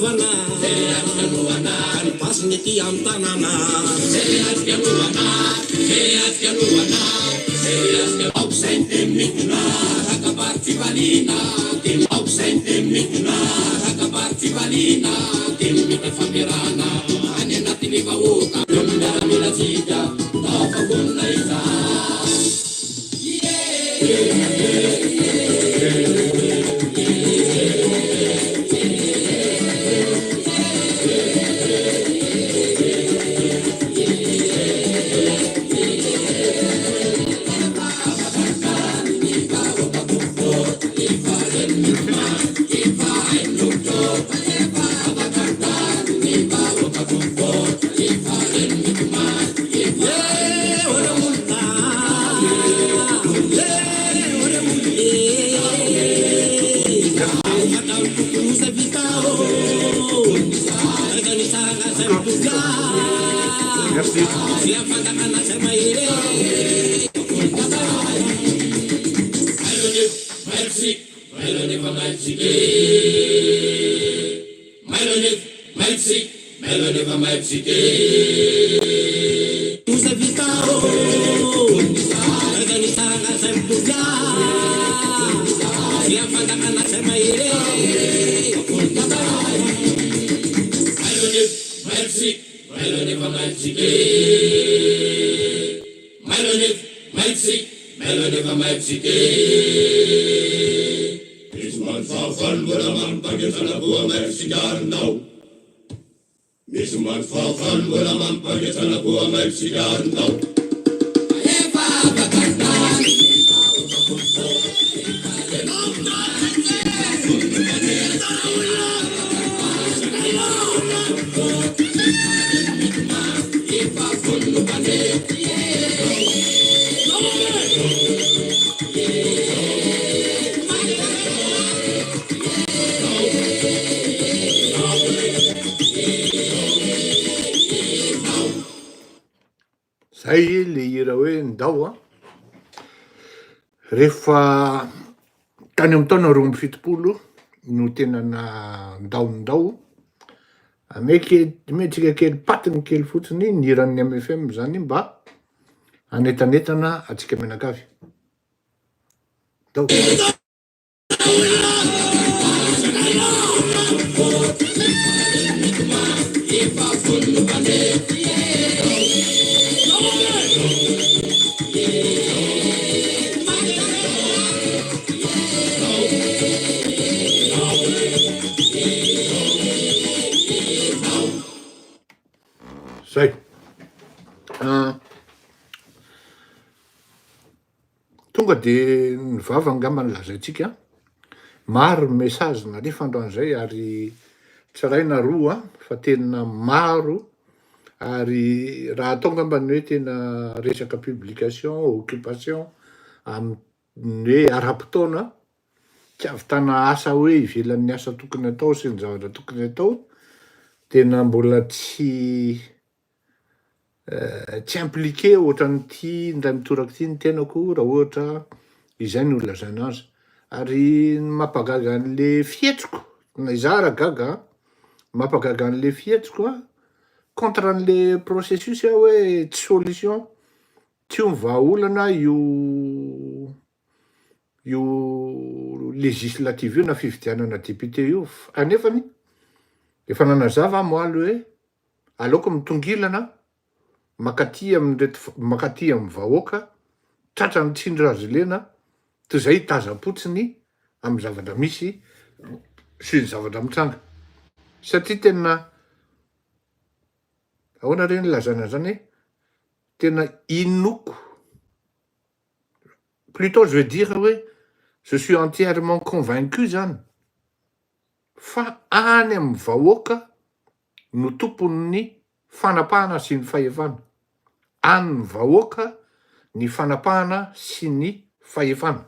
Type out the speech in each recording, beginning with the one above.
arovana Ka ny basy ny ety amin'ny tanàna Merci. Zay le hira hoe ndao a! Rehefa tany amin'ny taona 72 no tena nandao ndao, ameky omentsika kely patiny kely fotsiny ny hiran'ny MFM zany mba hanetanetana antsika mianakavy. Ndao. Zay. Tonga de ny vava angamba no lazaintsika, maro ny message nalefa androany zay ary tsy iray na roa fa tena maro ary raha atao angamba ny hoe tena resaka publication, occupation amin'ny hoe ara-potoana tsy ahavitana asa hoe ivelan'ny asa tokony atao sy ny zavatra tokony atao, tena mbola tsy Tsy impliqué ohatran'ity indray mitoraka ity ny tenako raha ohatra izay no ilazana azy. Ary ny mampagaga an'le fihetsiko, na izaho ary gaga an, ny mampagaga an'le fihetsiko an, contre an'le processus aho hoe tsy solution, tsy io ny vahaolana io io législative io na fifidianana député io, anefany efa nanazava aho moaly hoe Aleoko mitongilana mankaty amin'ireto mankaty amin'ny vahoaka tratran'ny tsindry hazo lena toy izay hitazam-potsiny amin'ny zavatra misy sy ny zavatra mitranga. Satria tena ahoana re ny ilazana an'izany e? Tena inoako, plutôt je vais dire hoe je suis entièrement convaincu zany fa any amin'ny vahoaka no tompon'ny fanapahana sy ny fahefana. An'ny vahoaka ny fanapahana sy ny fahefana.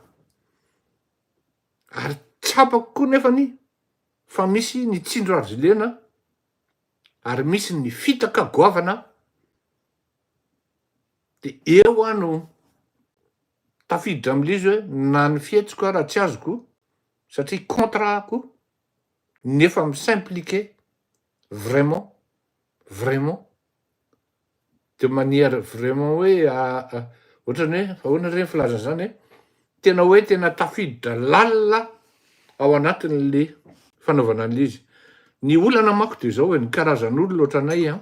Ary tsapako koa nefany fa misy ny tsindry azo lena ary misy ny fitaka goavana de eo aho no tafiditra amle izy hoe na ny fihetsiko ara tsy azoko satria contre ako nefa mi-s'impliquer. Vraiment, vraiment, de manière vraiment hoe ohatrany hoe ahoana re ny filaza an'izany e, tena hoe tena tafiditra lalina ao anatin'le fanaovana an'le izy. Ny olana manko de zao e, ny karazan'olona ohatranay an,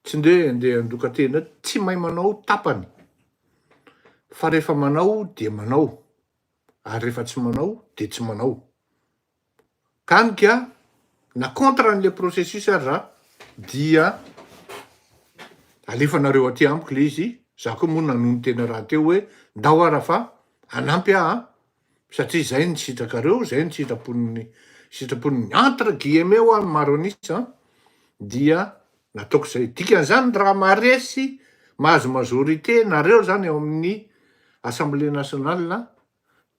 tsy nde andeha handoka tena, tsy mahay manao tapany, fa rehefa manao de manao, ary rehefa tsy manao de tsy manao. Hany ka na contre an'le processus aza dia alefanareo aty amiko le izy, za koa moa nanonon-tena rahateo hoe ndao ara fa hanampy aho an, satria zay ny sitrakareo, zay ny sitrapon'ny sitrapon'ny entre guillemets hoa ny maro an'isa an, dia nataoko zay. Dikan'izany raha maharesy mahazo majorité nareo zany ao amin'ny assemblée nationale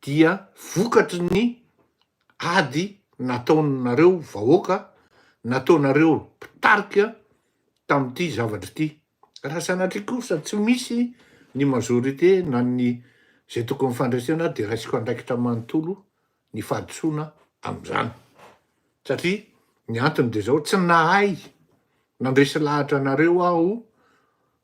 dia vokatry ny ady nataonareo vahoaka, nataonareo mpitarika tamin'ity zavatra ity. Raha sanatria kosa tsy misy ny majorité na ny izay tokony fandresena dia raisiko andraikitra manontolo ny fahadisoana amin'izany. Satria ny antony dia izao, tsy nahay nandresy lahatra anareo aho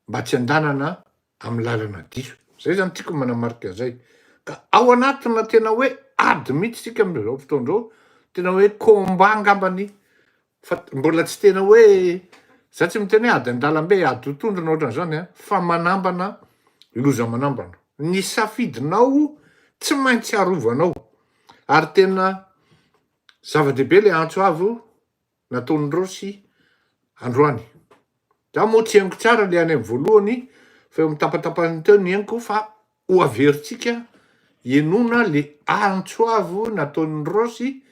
mba tsy handanana amin'ny lalana diso. Zay zany tiako ny manamarika an'izay. Ka ao anatina tena hoe ady mihitsy isika amin'izao fotoana izao, tena hoe combat angambany fa mbola tsy tena hoe, za tsy miteny hoe ady an-dalambe, ady ho tondro na ohatran'izany an, fa manambana loza manambana. Ny safidinao tsy maintsy arovanao. Ary tena zava-dehibe le antso avo nataon'i Rossy androany. Za moa tsy henoko tsara le any amin'ny voalohany fa eo amin'ny tapatapany teo ny henoko fa ho averintsika henoina le antso avo nataon'i Rossy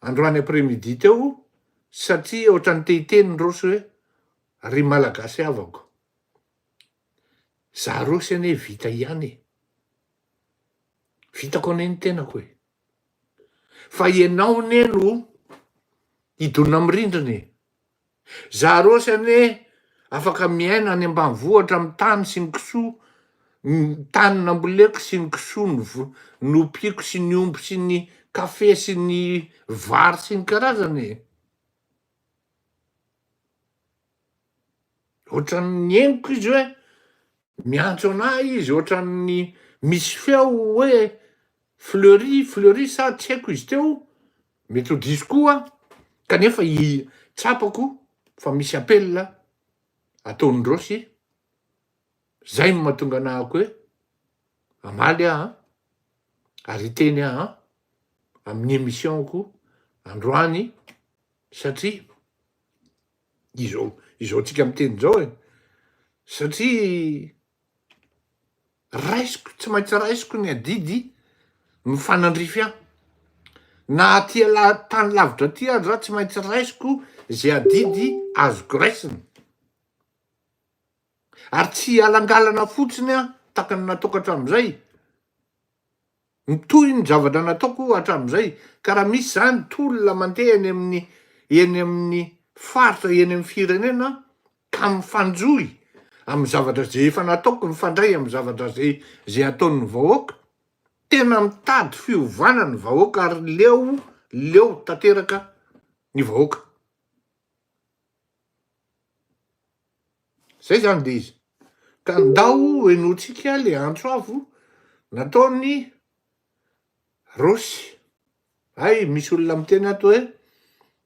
androany après midi teo satria ohatran'ny te hiteny Rossy hoe ry Malagasy havako, za Rossy anie vita ihany e, vitako anie ny tenako e. Fa ianao anie no hidona amin'ny rindrina e! Za Raosy anie afaka miaina any ambanivohitra amin'ny tany sy ny kisoa, ny tany namboleko sy ny kisoa nompiako sy ny omby sy ny kafe sy ny vary sy ny karazany e! Ohatran'ny henoko izy hoe miantso anah izy, ohatran'ny misy feo hoe Fleury, Fleury sa tsy haiko izy teo, mety ho diso koa aho, kanefa i tsapako fa misy appel ataon'i Rossy, zay no mahatonga anahako hoe hamaly aho an, ary hiteny aho an, amin'ny émission-ko androany satria izao izao tsika miteny izao e, satria Raisiko, tsy maintsy raisiko ny adidy mifanandrify ahy. Na aty la tany lavitra aty aza aho tsy maintsy raisiko ze adidy azoko raisina. Ary tsy hialangalana fotsiny aho tahaka ny nataoko hatramin'izay. Mitohy ny zavatra nataoko hatramin'izay, ka raha misy izany tolona mandeha eny amin'ny eny amin'ny faritra eny amin'ny firenena ka mifanjohy amin'ny zavatra izay efa nataoko, mifandray amin'ny zavatra izay izay ataon'ny vahoaka, tena mitady fiovana ny vahoaka ary leo leo tanteraka ny vahoaka. Zay zany le izy. Ka ndao henointsika le antso avo nataon'i Rossy. Hay misy olona miteny ato hoe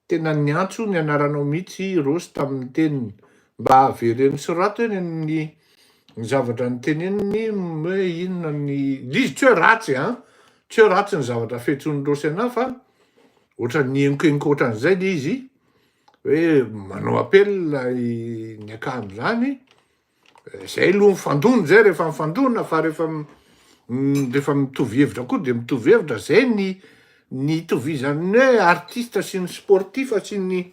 tena niantso ny anaranao mihitsy i Rossy tamin'ny teniny. Mba avereno sorato eny ny ny zavatra noteneniny hoe inona ny, le izy tsy hoe ratsy an, tsy hoe ratsy ny zavatra fiantsoan'i Rossy anah fa ohatran'ny henkohenko ohatran'izay le izy. hoe manao appel ny akany zany, zay aloha mifandona zay rehefa mifandona fa rehefa rehefa mitovy hevitra koa de mitovy hevitra, zay ny ny itovizan'ny hoe artiste sy ny sportif sy ny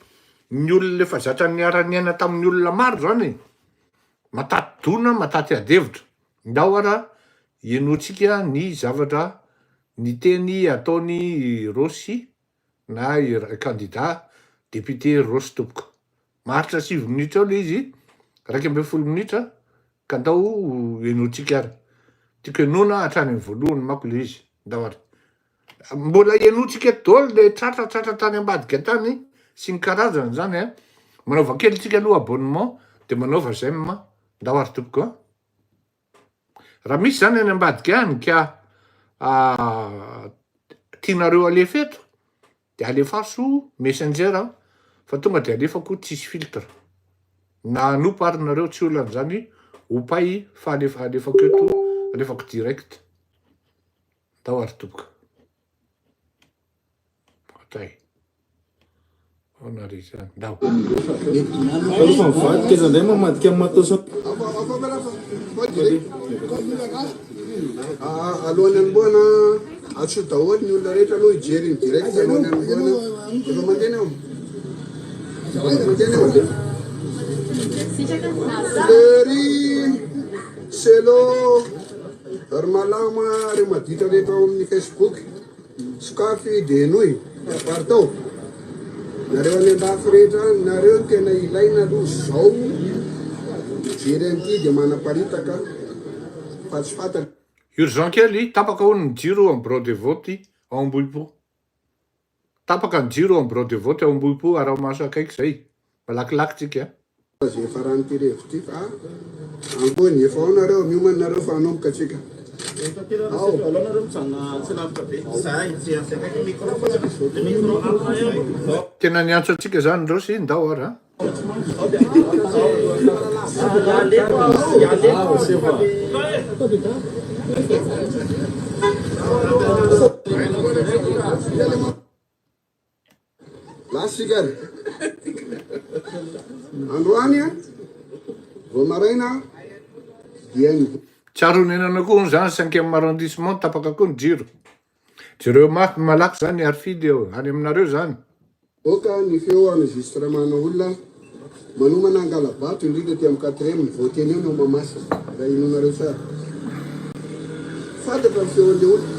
ny olona efa zatra niara-niaina tamin'ny olona maro zany e, mataty dona mataty ady hevitra, ndao ara henointsika ny zavatra ny teny ataony Rossy na i kandida député Rossy tompoko. Maharitra sivy minitra eo le izy, 11 minitra, ka ndao henointsika ary. Tiako henoina hatrany amin'ny voalohany manko le izy, ndao ary. Mbola henointsika eto daholo le tratra tratra tany ambadika tany. sy ny karazany zany a. Manaova kely tsika aloha abonnement de manaova j'aime. Ndao ary tompoko a. Raha misy zany any ambadika any ka tianareo alefa eto de alefaso messenger fa tonga de alefako tsisy filtre. Na hanompa ary nareo tsy olana zany opay fa alefa alefako eto alefako direct. Ndao ary tompoko. Atay. Ahoana ary izany? Ndao. Aloha fa mivadika izy indray mamadika amin'ny matos. Alohan'ny hanombohana, antsoy daholo ny olona rehetra aloha hijery ny direct alohan'ny hanombohana. Efa mandeha ny ao. Efa mandeha ny ao. Fleury, Selo, ry Malama, ireo maditra rehetra ao amin'ny Facebook. Sokafy dia henoy, apartao. Nareo any andafy rehetra any, nareo no tena ilaina aloha zao mijery an'ity dia manaparitaka fa tsy fantatra. Urgent kely, tapaka hono ny jiro ao amin'ny birao de vote ao Ambohipo. Tapaka ny jiro ao amin'ny birao de vote ao Ambohipo, araho maso akaiky izay. Malakilaky tsika. Ze efa ran'ity revy ity fa ambony efa ao nareo miomana nareo fa hanomboka tsika ao. Tena niantso antsika zany Rossy, ndao ary a. Lasa isika ary. Androany vao maraina dia ny. Tsy ary onenana koa hono zany cinquième arrondissement tapaka koa ny jiro. Jereo mafy malaky zany ary fidy eo any aminareo zany. Mivoaka ny feo enregistrement-na olona manomana hangala-bato indrindra aty amin'ny quatrième, voateny eo ny ao Mahamasina, raha henoinareo tsara. Fantatra ny feon'ilay olona.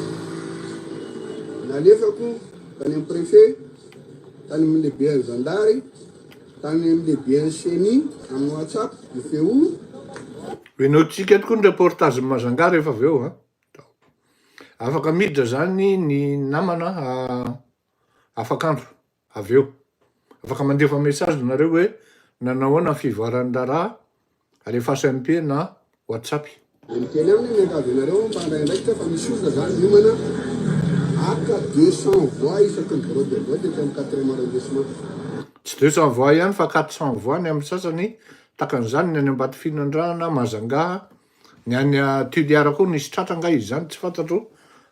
Nalefako tany amin'ny préfet, tany amin'ny lehiben'ny zandary, tany amin'ny lehiben'ny ceni amin'ny WhatsApp io feo io. Henointsika eto koa ny reportage-n'i Majunga rehefa avy eo an. Afaka miditra zany ny namana afak'andro avy eo. Afaka mandefa message nareo hoe nanao ahoana ny fivoaran'ny raharaha, alefaso MP na WhatsApp. Dia miteny aminy aho miangavy anareo mba handray andraikitra fa misy olona zany miomana haka 200 voix isaky ny bureau de vote ety amin'ny quatrième arrondissement. Tsy 200 voix ihany fa 400 voix ny amin'ny sasany, takan'izany ny any Ambatofinandrahana, Majunga, Ny any Tuliara koa nisy tratra nga izy zany tsy fantatro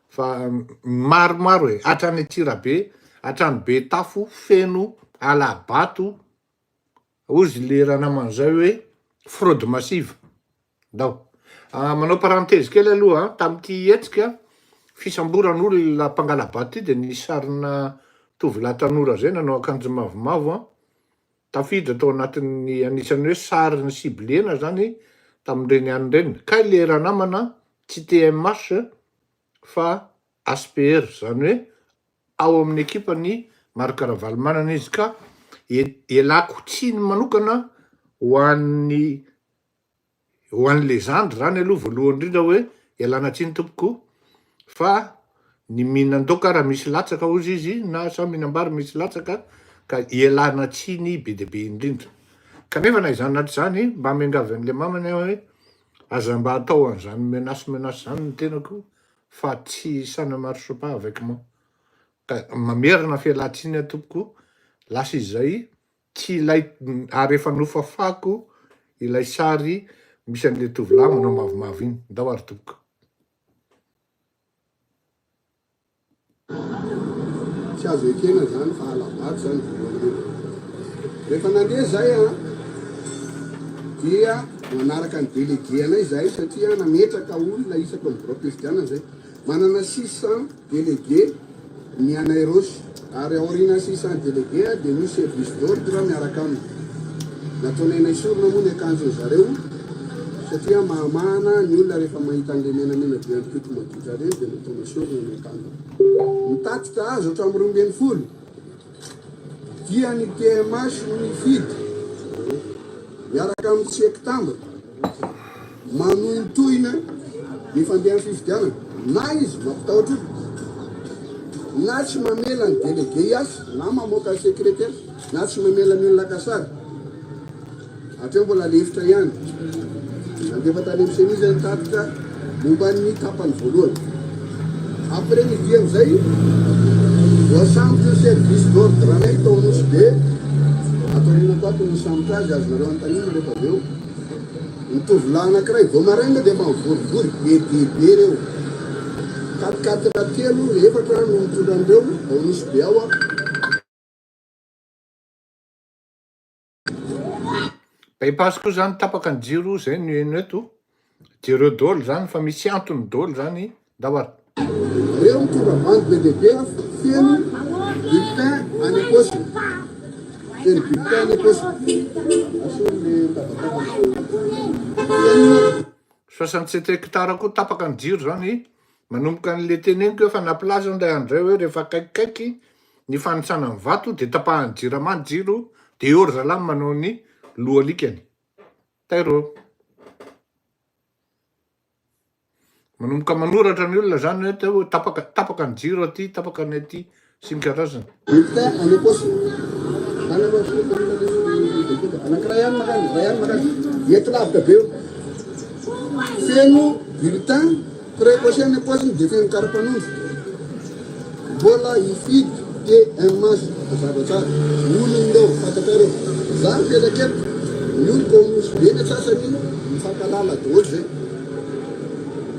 fa maromaro e, hatrany Antsirabe, hatrany Betafo feno hala-bato hozy le ranamana zay hoe fraude massive. Ndao. Manao parenthèse kely aloha an, tamin'ity hetsika fisamboran'olona mpangala-bato ity dia nisy sarina tovolahy tanora zay nanao akanjo mavomavo an, Tafiditra tao anatin'ny anisan'ny hoe sary ni-ciblena zany tamin'ireny any ireny. Kay le ranamana tsy TMH fa HPR, zany hoe ao amin'ny ekipan'i Marc Ravalomanana izy ka ialako tsiny manokana ho an'ny Ho an'i Lezandry zany aloha voalohany indrindra hoe ialana tsiny tompoko fa ny mihinan-daoka raha misy latsaka hozy izy na sa mihinam-bary misy latsaka ka ialana tsiny be dia be indrindra. Kanefa na izany na tsy izany mba miangavy an'le mamany aho hoe aza mba atao an'izany menace menace zany ny tenako fa tsy ça ne marche pas avec moi. Ka mamerina fialan-tsiny aho tompoko lasa izay Tsy ilay ary efa nofafako ilay sary misy an'ilay tovolahy manao mavomavo iny. Ndao ary tompoko. Tsy azo ekena zany fa hala-bato zany voalohany indrindra. Rehefa nandeha zay an, dia nanaraka ny délégué anay zahay satria nametraka olona isaky ny biraom-pifidianana zay. Manana 600 délégués ny Anairos ary aorian'ny 600 délégués dia misy service d'ordre miaraka aminy. Nataonay naisorina moa ny akanjon zareo satria mahamahana ny olona rehefa mahita an'ilay menamena be an'i Koto maditra ireny dia natao naisorina ny akanjony. Nitatitra azy hatramin'ny 12. Dia ny TMH no nifidy miaraka amin'ny Sektambra manohintohina ny fandehan'ny fifidianana na izy mampitahotra olona na tsy mamela ny délégué hiasa na mamoaka ny secrétaire. Na tsy mamela ny olona haka sary. Hatreo mbola lefitra ihany. Nandefa tany amin'ny ceni izay ny tatitra momba ny tapany voalohany. Après midi amin'izay, voasambotry ny service d'ordre anay tao Nosy Be. Ato aoriana tato no nisambotra azy, azonareo anontaniana rehefa avy eo. Ny tovolahy anankiray vao maraina dia efa mivorivory be dia be ireo. Quatre quatre telo, efatra no mitondra an'ireo ao Nosy Be ao. Bypass koa zany tapaka ny jiro zay no heno eto, jereo dôly zany fa misy antony dôly zany ndao ary. Reo mitondra bandy be dia be feno bulletin any am-paosiny, feno bulletin any am-paosiny, aseho le mitabataba feno. 67 hectares koa tapaka ny jiro zany Manomboka an'le teneniko hoe fa nampilaza ndray andro zay hoe rehefa akaikikaiky ny fanitsana ny vato de tapahan'ny jirama ny jiro de eo ry zalahy manao ny lohalikany. Tairo ô. Manomboka manoratra ny olona zany hoe teo tapaka tapaka ny jiro aty, tapaka ny aty sy ny karazany. Bulletin any am-paosy. Any aloha sy Anankiray ihany makany, iray ihany makany. Eto lavitra be io. Feno bulletin Précoce ny paosiny dia feno karapanondro. Mbola hifidy TMH mazava tsara. Olona ireo, fantatrareo. Za mipetraka eto, ny oloko ao Nosy Be ny antsasany mifankalala daholo zay.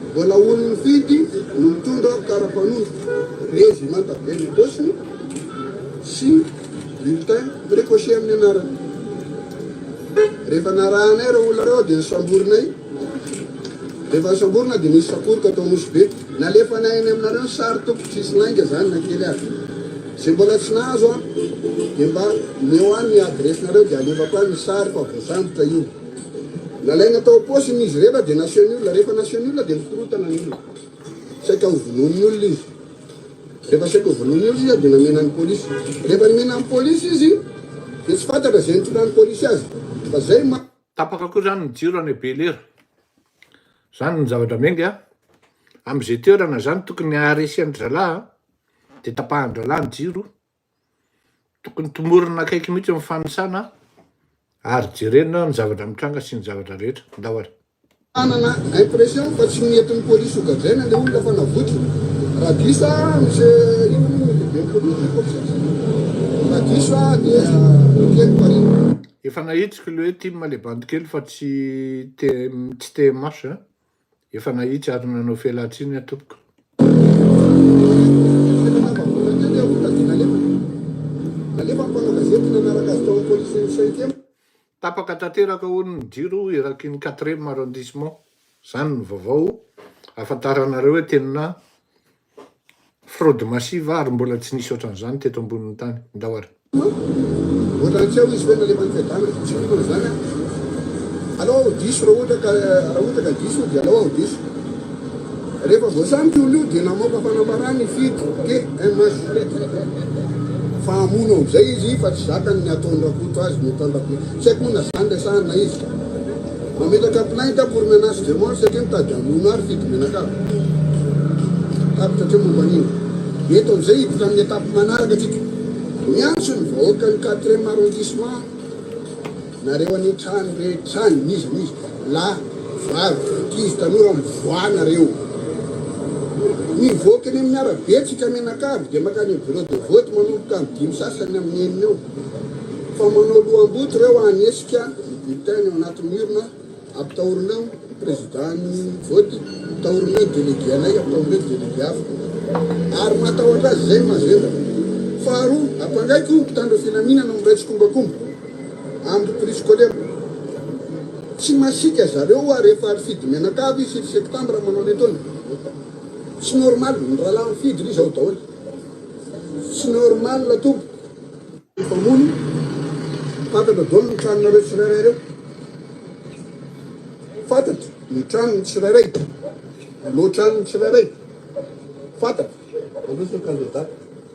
Mbola olona mifidy no mitondra karapanondro. Régiment be ny paosiny sy bulletin précoce amin'ny anarany. Rehefa narahanay ireo olona ireo dia nosamborinay. Rehefa nosamborina dia nisy sakoroka tao Nosy Be. Nalefanay any aminareo ny sary tompoko, tsisy lainga zany na kely aza. Zay mbola tsy nahazo an, dia mba omeo ahy ny adiresinareo dia alefako any ny sary fa voasambotra io. Nalaina tao am-paosiny izy rehetra dia naseho ny olona, rehefa naseho ny olona dia nikorotana ny olona. Saika ho vonoin'ny olona izy. Rehefa saika ho vonoin'ny olona izy dia namena ny polisy. Rehefa nomena ny polisy izy dia tsy fantatra izay nitondran'ny polisy azy fa zay ma. Tapaka koa zany ny jiro any Belera. Zany ny zavatra miainga amzay toerana zany tokony haharesy an-dry zalahy an, de tapahan-dralahy ny jiro, tokony tomorina akaiky mihitsy ny fanisana ary jerena ny zavatra mitranga sy ny zavatra rehetra. Ndao ary. Manana impression fa tsy nentin'ny polisy ho gadraina le olona fa navotriny. Raha diso aho monsieur inona moa no lehiben'ny polisy na commissaire? Raha diso aho dia ekeniko ary. Efa nahitsiko le hoe tim le bandy kely fa tsy TM tsy TMH a! Efa nahitsy ary nanao fialantsiny aho tompoko. Tapaka tanteraka hono ny jiro eraky ny quatrième arrondissement. Zany ny vaovao ahafantaranareo hoe tena fraude massive ary mbola tsy nisy ohatran'izany teto ambonin'ny tany. Ndao ary. Ohatran'ny tsy ao izy hoe nalefa ny fiadanana, tsy mino an'izany aho. Alao aho diso raha ohatra ka raha ohatra ka diso dia alao aho diso. Rehefa voasambotra io olona io dia namoaka fanambarana i Fidy TMH fa hamono amin'izay izy fa tsy zakany ny ataon-dRakoto azy, ny ataon-dRakoto. Tsy haiko moa na zany resahany na iza. Mametraka plainte pour menace de mort satria mitady hamono ahy ry Fidy mianakavy. Tapitra hatreo momba an'iny. Eto amin'izay hiditra amin'ny étape manaraka tsika. Miantso ny vahoakan'ny quatrième arrondissement nareo any an-trano rehetra any, n'iza n'iza, lahy, vavy, ankizy, tanora, mivoaha nareo. Mivoaka eny amin'ny arabe tsika mianakavy dia mankany amin'ny bureau de vote manomboka amin'ny dimy sasany amin'ny enina eo. Fa manao loham-boto ireo hanesika ny bulletin ao anatin'ny urne, ampitahorina eo ny président ny vote, ampitahorina eo ny délégué anay, ampitahorina eo ny délégué hafa. Ary matahotra azy izay no mahazendana. Faharoa, ampangaiko mpitandro filaminana miray tsikombakomba amin'ny priscolaire. Tsy masiaka zareo hoa rehefa ry fidy mianakavy sy ry septembre manao ny ataony. Tsy normal, ny rahalahy mifidy ry zao daholo. Tsy normal tompoko. Mpamono, fantatra daholo ny tranonareo tsirairay ireo. Fantatra ny tranon'ny tsirairay, lohatranon'ny tsirairay. Fantatra. Mandroso ny kandida.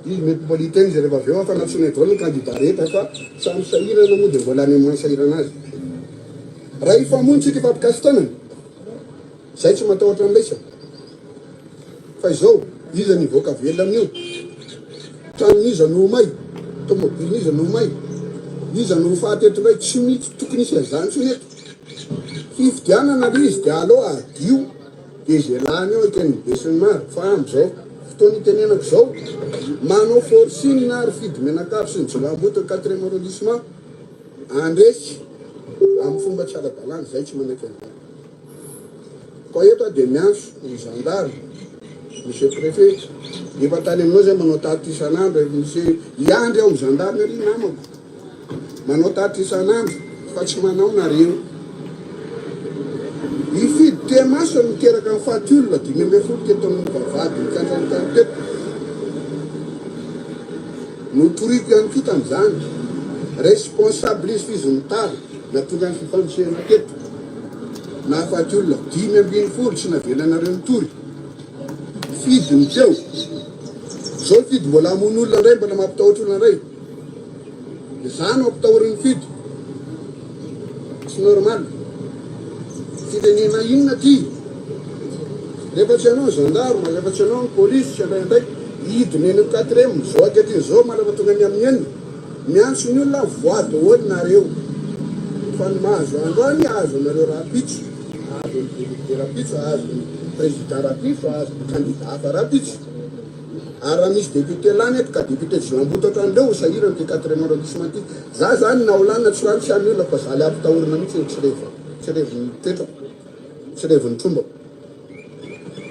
Izy mety mbola hiteny izy rehefa avy eo fa nantsoinay daholo ny kandida rehetra fa samy sahirana moa dia mbola any amin'ny mahasahirana azy. Raha hifamono tsika hifampikasi-tanana. Zay tsy matahotra an'laisa. Fa izao, iza no hivoaka velona amin'io? Tranon'iza no ho may? Tomobilin'iza no ho may? Iza no ho faty eto indray? Tsy misy tokony hisy an'izany intsony eto. Fifidianana le izy dia aleo hadio dia izay lany eo eken'ny besinimaro fa amin'izao fotoana itenenako izao manao forcing ary fidy menakavy sy ny jiolahimboto ny quatrième arrondissement handresy amin'ny fomba tsy ara-dalàna izay tsy manaiky an'izany. Koa eto aho dia miantso ny zandary, monsieur préfet, efa tany aminao zay manao tatitra isan'andro, efa misy hiandry ao amin'ny gendarmerie namako, manao tatitra isan'andro fa tsy manao nareo. Hifidy temaso no niteraka ny faty olona 15 teto amin'ny vavahadin'ny kianjan'ny tany teto. Notoriko ihany koa tamin'izany, responsable izy f'izy mitara, nahatonga ny fifanosehana teto. Nahafaty olona 15 tsy navelanareo nitory. Fidy ny teo. Zao fidy mbola hamono olona indray mbola mampitahotra olona indray. Za no ampitahorin'ny fidy. Tsy normal. Firenena inona ty? Rehefa tsy anao ny gendarme, rehefa tsy anao ny polisy, tsy handray andraikitra, hidina eny amin'ny quatrième, zao ankehitriny zao mandrapa tonga ny amin'ny enina. Miantso ny olona aho voa daholo nareo fa ny mahazo androany ahazo anareo rahampitso, ahazo an'i délégué rahampitso, ahazo ny président rahampitso, ahazo ny candidat hafa rahampitso. Ary raha misy député lany eto ka député jiolahimboto ohatran'ireo ho sahirana ity quatrième arrondissement ity. Za zany na ho lany na tsy ho lany tsy any olona fa za le ampitahorina mihitsy no tsy revo, tsy revon'ny toetrako, tsy revon'ny trombako.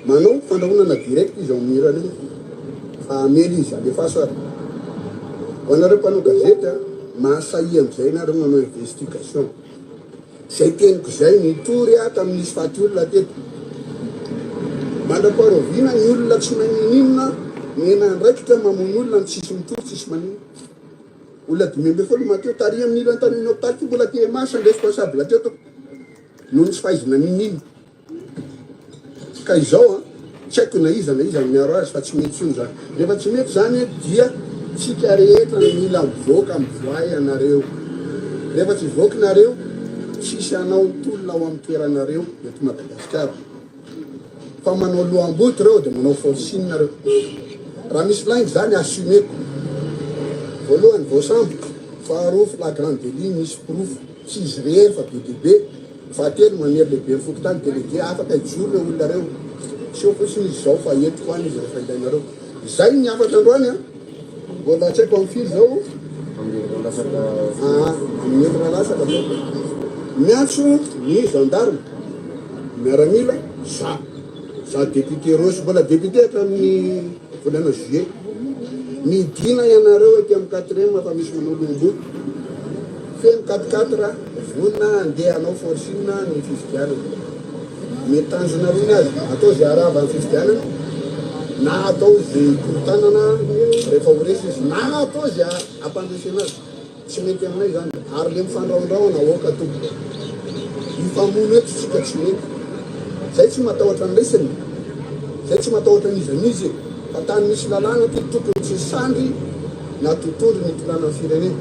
Manao fandrahonana direct izy ao amin'ny hirany ao fa hamely izy, alefaso ary. Ho anareo mpanao gazety a, mahasahia amin'izay nareo manao investigation. Izay teniko izay, nitory aho tamin'ny nisy faty olona teto. Mandra-paharoviana ny olona tsy mahay ninoninona, mena andraikitra mamono olona ny tsisy mitory tsisy maninona. Olona 15 maty eo, tary amin'ny ilany tany amin'ny hopitaly koa mbola TMH ny responsable teo tompoko. Noho ny tsy fahaizana ninoninona. Ka izao an, tsy haiko na iza na iza no miaro azy fa tsy mety intsony izany. Rehefa tsy mety izany dia tsika rehetra no mila mivoaka, mivoaha ianareo. Rehefa tsy hivoaka nareo, tsisy hanao tolona ao amin'ny toeranareo eto Madagasikara. Fa manao loham-boto ireo dia manao forcing nareo. Raha misy lainga izany assumer-ko. Voalohany voasambotra, faharoa flagrant délit misy porofo, tsy izy irery fa be dia be. Fahatelo, manery lehiben'ny fokontany, délégué, afaka hijoro ireo olona ireo. Tsy eo fotsiny izy izao fa entiko any izy rehefa ilainareo. Izay ny hafatra androany an! Mbola tsy haiko amin'ny firy izao. Aa, amin'ny efatra latsaka izao. Miantso ny gendarme, miaramila, za. Za député Rossy, mbola député hatramin'ny volana juillet. Midina ianareo aty amin'ny quatrième fa misy manao loham-bolo. Feno quatre quatre, vonona handeha hanao forcing ny fifidianana. Mety tanjona roa ny azy, atao izay harava ny fifidianana, na atao izay hikorontanana rehefa ho resy izy, na atao izay hampandresena azy. Tsy mety aminay izany ary le mifandrahondrahona aoka tompoko. Hifamono eto tsika tsy mety. Zay tsy matahotra ny resiny. Zay tsy matahotra n'iza n'iza e. Fa tany misy lalàna ty tokony tsy sandry na totondry ny hitondrana ny firenena.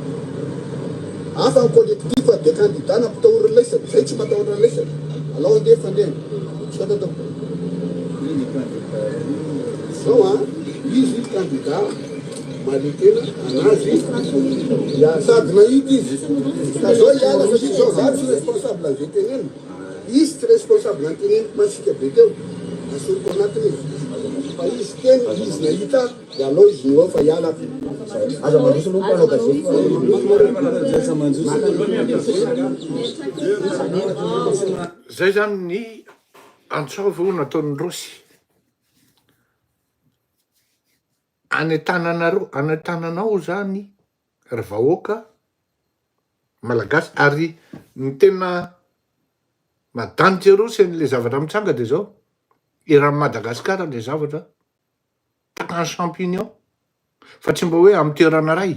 Hafa ny collectif de candidat nampitahorin'ny laisany. Zay tsy matahotra ny laisany. Alao andeha fandehany. Misaotra tompoko. Zao an, izy candidat. Mahaleo-tena anazy ya sady nahita izy ka zao hiala satria zao za tsy responsable an'izay tenenina izy tsy responsable ny teneniko masiaka be teo asoriko anatiny izy fa izy teny izy nahita de alao izy no ao fa hiala Aza mandroso aloha mpanao gazety fa Zay zany ny antsaovo nataon'i Rossy. Any an-tananareo, any an-tananao zany ry vahoaka malagasy ary ny tena madanitra eroa sy an'le zavatra mitranga de zao, eran'i Madagasikara le zavatra tahaka ny champignon fa tsy mba hoe amy toerana ray,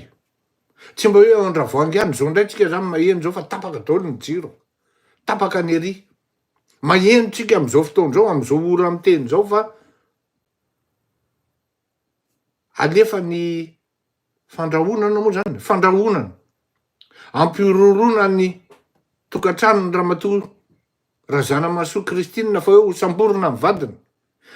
tsy mba hoe ao Andravoahangy any, zao ndray tsika zany maheno zao fa tapaka daholo ny jiro, tapaka ny ery, maheno tsika am'zao fotoana zao, am'zao ora miteny zao fa Alefa ny fandrahonana moa zany, fandrahonana, ampihorohoroana ny tokantranon'i Ramatoa Razanamahasoa Christine fa hoe ho samborina ny vadiny.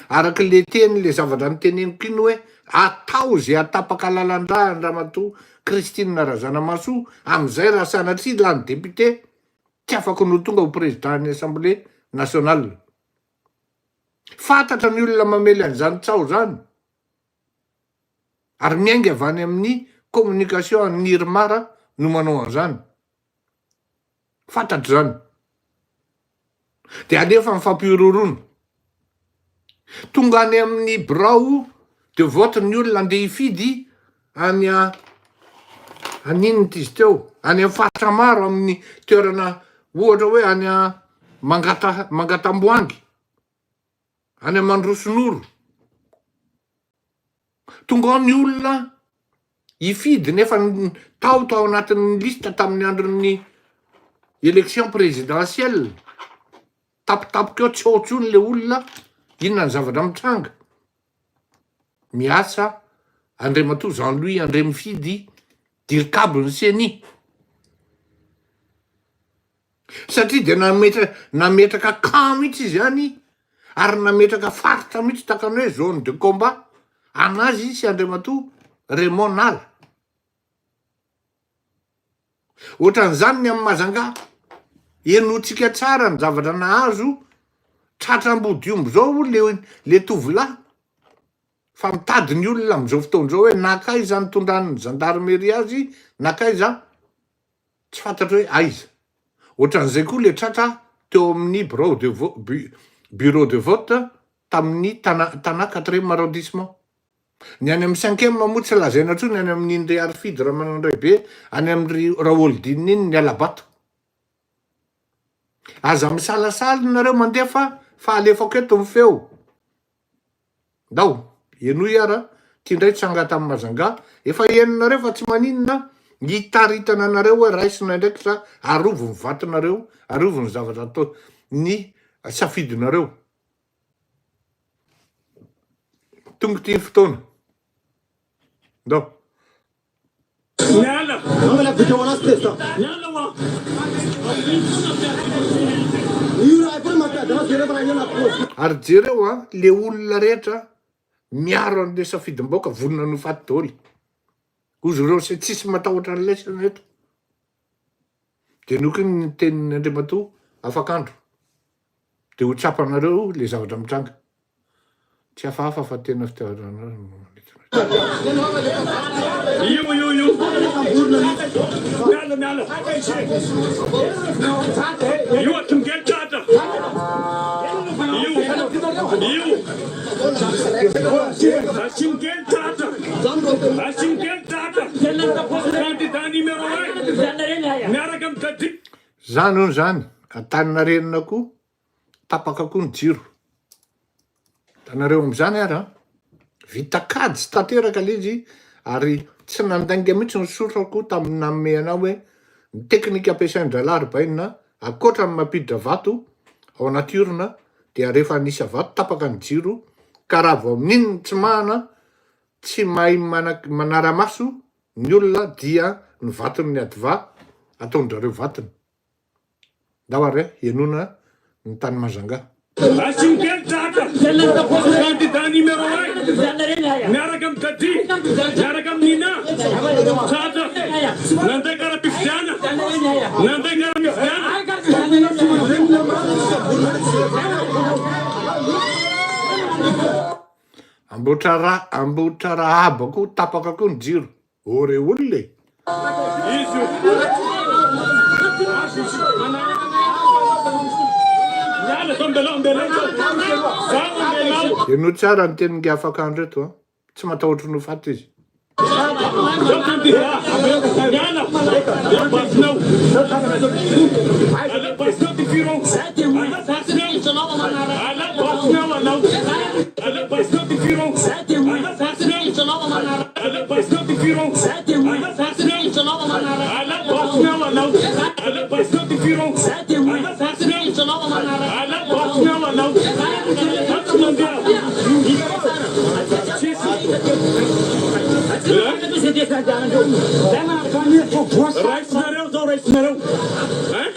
Araka le teny le zavatra noteneniko iny hoe atao ze atapaka lalandrà an Ramatoa Christine Razanamahasoa amizay raha sanatria lany député tsy afaka ny ho tonga ho président ny assemblée nationale. Fantatra ny olona mamely an'izany tsaho zany ary miainga avy any amin'ny communication an'ny IRMAR no manao an'izany. Fantatro izany. Dia alefa ny fampihorohoroana. Tonga any amin'ny birao de vote ny olona andeha hifidy any a any inona ity izy teo, any amin'ny faritra maro amin'ny toerana ohatra hoe any a Mangata Mangatamboangy, any Mandrosonoro. Tonga ao ny olona hifidy nefa tao tao anatin'ny liste tamin'ny andron'ny élection présidentielle, tampotampoka eo tsy ao intsony le olona, inona ny zavatra mitranga? Miasa Andriamatoa Jean Louis Andriamifidy dircab ny ceni. Satria dia nametra nametraka camp mihitsy izy any ary nametraka faritra mihitsy tahaka ny hoe zone de combat anazy sy Andriamatoa Raymond Nala. Ohatran'izany ny amin'i Majunga. Henointsika tsara ny zavatra nahazo tratra ambodiomby izao le le tovolahy fa mitady ny olona amin'izao fotoana izao hoe nankaiza nitondran'ny gendarmerie azy, nankaiza Tsy fantatro hoe aiza. Ohatran'izay koa le tratra teo amin'ny birao de vo- bureau de vote tamin'ny Tana Tana quatrième arrondissement. Ny any amin'ny cinquième moa tsy lazaina intsony any amin'iny ry Harifidy Ramanandraibe any amin'ry Raholdina iny ny hala-bato. Aza misalasala nareo mandefa fa alefako eto ny feo. Ndao, henoy ara, ty ndray tsanga tamin'i Majunga, efa henonareo fa tsy maninona, hitaritana anareo hoe raisina andraikitra, arovy ny vatonareo, arovy ny zavatra atao, ny safidinareo. Tonga ity ny fotoana. Ndao. Miala. Miala hoa. Ary jereo an, le olona rehetra miaro an'le safidim-bahoaka vonona ny ho faty daholo. Ozy ireo se tsisy matahotra an'ilay sena eto. De noky ny tenin'i Andriamatoa afak'andro. De ho tsapanareo le zavatra mitranga. Tsy hafahafa fa tena fitiavana anareo no manentana Io io io. Miala miala. Io atomgel tratra. Io io. Asimgel tratra. Asimgel tratra. Candidat numéro 1. Miaraka amin'ny Dadi. Zany hono zany, Antaninarenina koa tapaka koa ny jiro. Hitanareo amizany ary an, vita kajy tanteraka le izy ary tsy nandainga mihitsy ny sorako tamin'ny nanome anah hoe ny teknika ampiasain-drahalahy ry bainina ankoatra ny mampiditra vato ao anaty urne dia rehefa anisa vato tapaka ny jiro ka raha vao amin'iny ny tsy mahana tsy mahay manara-maso ny olona dia ny vaton'ny adva ataon-drareo vatony. Ndao ary henoina ny tany Majunga. Asio kely tratra, candidat numéro un, miaraka amin'i Dadi, miaraka amin'i Nina, tratra, nanday kara-pifidiana, nanday kara-pifidiana. Amboatrara Amboatrarahaba koa tapaka koa ny jiro. Ô re olona e! Henoy tsara ny tenin'ingahy Afakandro eto an! Tsy matahotra ny ho faty izy. Raisinareo zao raisinareo hein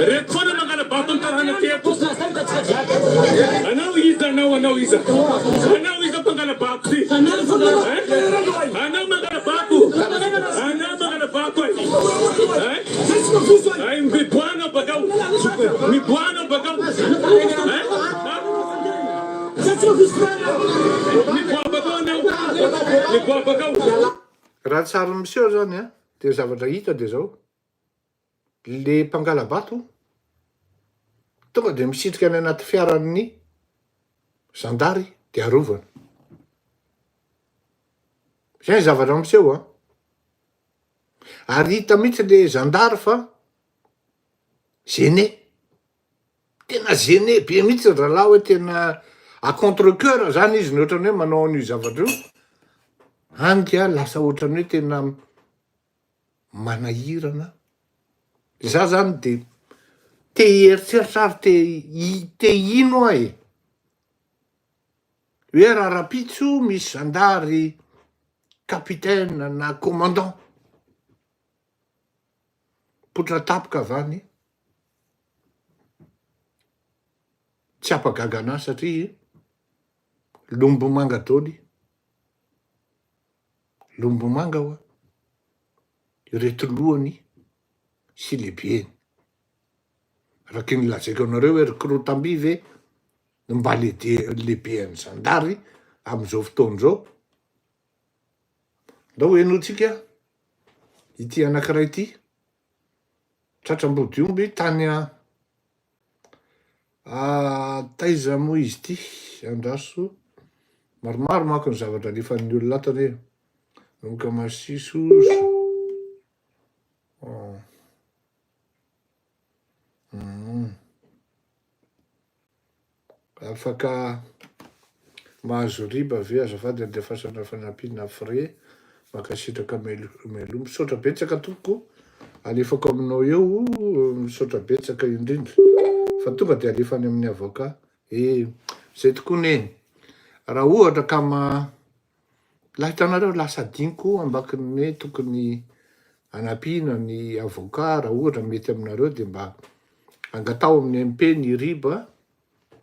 Reto foana mangala-bato ny tanàna teto. Anao iza anao? Anao anao iza? Anao iza mpangala-bato ty? Hein? Anao mangala-bato? Anao mangala-bato ay? Hein? Ay miboaha anao bakao. Miboaha anao bakao. Hein? Miboaha bakao anao. Miboaha bakao. Raha ny sary miseho zany an, de ny zavatra hita de zao, le mpangala-bato tonga de misitrika any anaty fiaran'ny zandary de arovana. Zay ny zavatra miseho an! Ary hita mihitsy le zandary fa gene, tena gene be mihitsy ry zalahy hoe tena à contre coeur zany izy ny ohatran'ny hoe manao an'io zavatra io, hany ka lasa ohatran'ny hoe tena manahirana. Za zany de te hieritreritra ary te te hino aho e, hoe raha rapitso misy zandary capitaine na commandant mipoitra tampoka avy any, tsy hampagaga anah satria lombomanga daoly. Lombomanga hoa ireto lohany sy lehibeny. Araky ny lazaiko anareo hoe ry Korotamby ve no mba lehiben'ny zandary amin'izao fotoana izao? Ndao henointsika ity anankiray ity, tratra ambodiomby tany Taiza moa izy ity? Andraso. Maromaro manko ny zavatra alefan'ny olona ato anie. Manomboka masiso. Afaka mahazo riba ve azafady andefasana fanampiana frais mankasitraka mialoha misaotra betsaka tompoko alefako aminao eo misaotra betsaka indrindra fa tonga de alefa any amin'ny avocat eh zay tokoa neny raha ohatra ka ma la hitanareo lasa adinoko ambakin'ny hoe tokony anampiana ny avocat raha ohatra mety aminareo de mba angataho amin'ny MP ny riba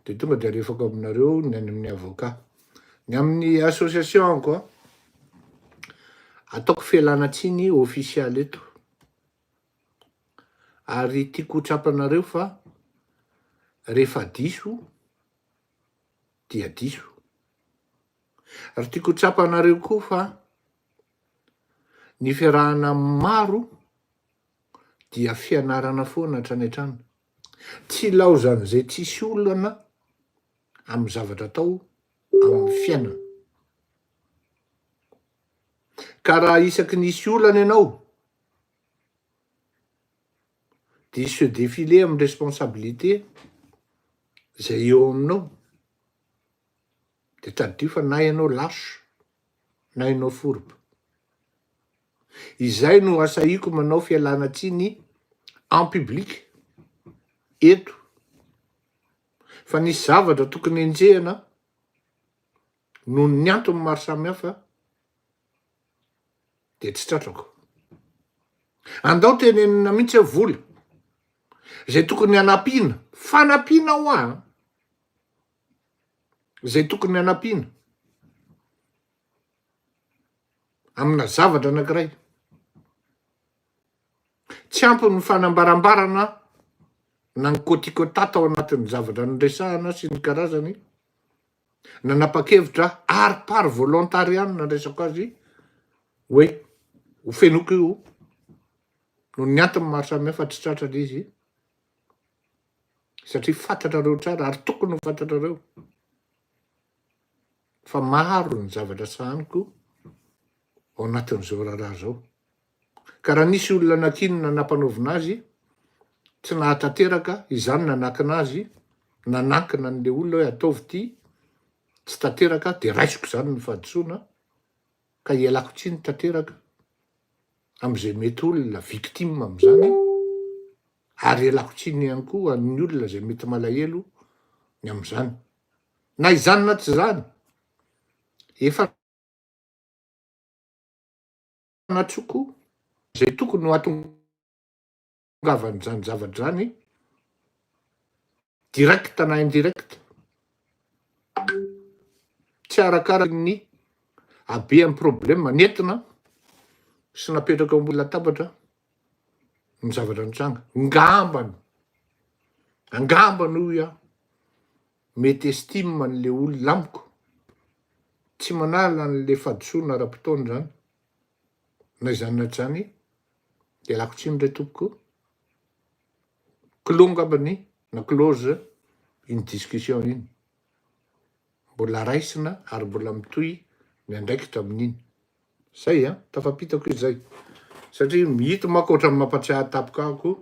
de tonga de alefako aminareo ny any amin'ny avocat. Ny amin'ny association ko ataoko fialana tsiny ofisialy eto ary tiako ho tsapanareo fa rehefa diso dia diso ary tiako ho tsapanareo koa fa ny fiarahana amin'ny maro dia fianarana foana hatrany hatrany. Tsy ilaozan'izay tsisy olana amin'ny zavatra atao amin'ny fiainana. Ka raha isaky ny hisy olana ianao, dia se defiler amin'ny responsabilité izay eo aminao, dia tadidio fa na ianao lâche na ianao fourbe. Izay no asahiko manao fialana tsiny en public eto fa nisy zavatra tokony enjehina noho ny antony maro samihafa dia tsy tratrako. Andao tenenina mihitsy hoe vola izay tokony hanampiana, fanampiana hoa an, izay tokony hanampiana. amina zavatra anankiray. Tsy ampy ny fanambarambarana na ny kôtikôta tao anatin'ny zavatra niresahana sy ny karazany, nanapa-kevitra ary par volontariat no nandraisako azy hoe ho fenoiko io noho ny antony maro samihafa tsy tratra le izy satria fantatrareo tsara ary tokony ho fantatrareo fa maro ny zavatra sahaniko ao anatin'izao raharaha izao. Ka raha nisy olona nankinina nampanaovina azy, tsy nahatanteraka, izany nanakina azy, nanankina an'ilay olona hoe ataovy ity, tsy tanteraka, dia raisiko izany ny fahadisoana, ka ialako tsiny tanteraka amin'izay mety olona victime amin'izany, ary ialako tsiny ihany koa an'ny olona izay mety malahelo ny amin'izany. Na izany na tsy izany, efa natsoko izay tokony ho hahatongavan'izany zavatra izany, direct na indirect. Tsy arakaraky ny habean'ny problème nentina sy napetraka eo ambony latabatra ny zavatra nitranga. Ngambany, angambany hoy aho, mety estime an'le olona amiko, tsy manala an'le fahadisoana ara-potoana izany, na izany na tsy izany, ialako tsiny re tompoko, clos angambany na close iny discussion iny. Mbola raisina ary mbola mitohy ny andraikitra amin'iny. Zay an, tafapitako izy zay. Satria ito manko ohatran'ny mampatsiahy tampoka ahy koa,